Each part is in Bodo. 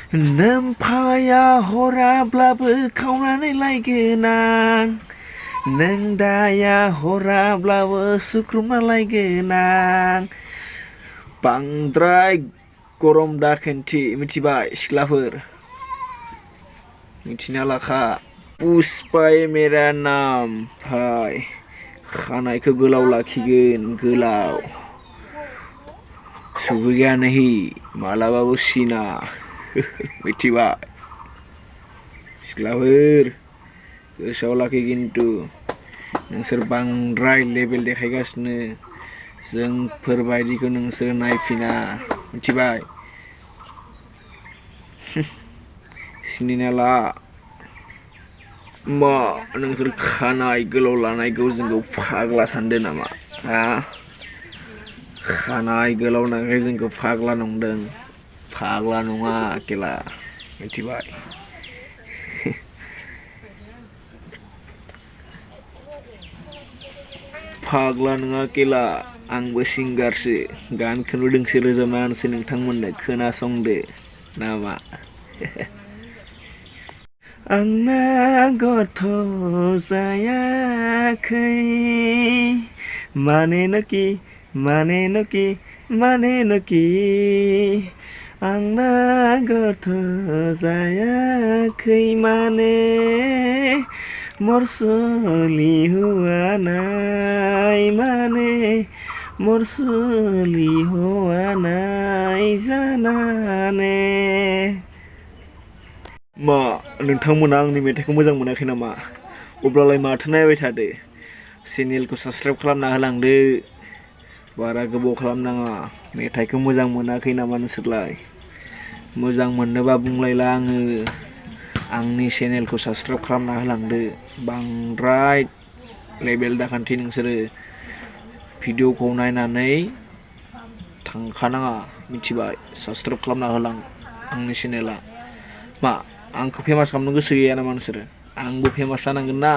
नोमफाया हराब्लाबो खावनानै लायगोन आं नों दाया हराब्लाबो सुख्रुबना लायगोन आं बांद्राय गरम दा खेन्थि मिथिबाय सिख्लाफोर मिथिना लाखा पुष्पाय मेरा नाम भाई खानायखौ गोलाव लाखिगोन गोलाव सुबैया नहीं मालाबाबो सिना मिथिबाय सिख्लाफोर गोसोआव लाखि खिन्थु नोंसोर बांद्राय लेभेल देखायगासिनो जोंफोरबायदिखौ नोंसोर नायफिना मिथिबाय सिनायना ला मा नोंसोर खानाय गोलाव लानायखौ जोंखौ फाग्ला सानदों नामा हा खानाय गोलाव लानायखाय जोंखौ फाग्ला नंदों फाग्ला नङा केला मिथिबाय फाग्ला नङा केला आंबो सिंगारसो गानखौनो दोंसे रोजाबना होनोसै नोंथांमोननो खोनासंदो नामा आंना गथ' जायाखै मानेनोखि आंना गथ' जायाखै माने मरसुलि हुआ नाय माने मरसुलि हुआ नाय जानाने मा नोंथांमोना आंनि मेथाइखौ मोजां मोनाखै नामा अब्लालाय माथो नायबाय थादो चेनेलखौ साबस्क्राइब खालामना होलांदो बारा गोबाव खालामनाङा मेथाइखौ मोजां मोनाखै नामा नोंसोरलाय मोजां मोननोबा बुंलायला आङो आंनि चेनेलखौ साबस्क्राइब खालामना होलांदो बांद्राय लेभेल दाखान्थि नोंसोरो भिडिअखौ नायनानै थांखानाङा मिथिबाय साबस्क्राइब खालामना होलां आंनि चेनेला मा आंखौ फेमास खालामनो गोसो गैया नामा नोंसोरो आंबो फेमास जानांगोन ना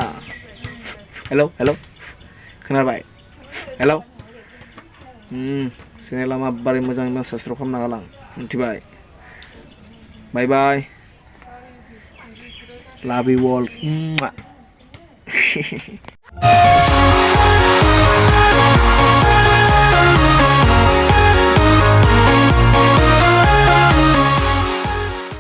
हेलौ खोनाबाय हेलौ चेनेला माबारै मोजां साबस्क्राइब खालामना होलां मिथिबाय बाय बाय Love you all.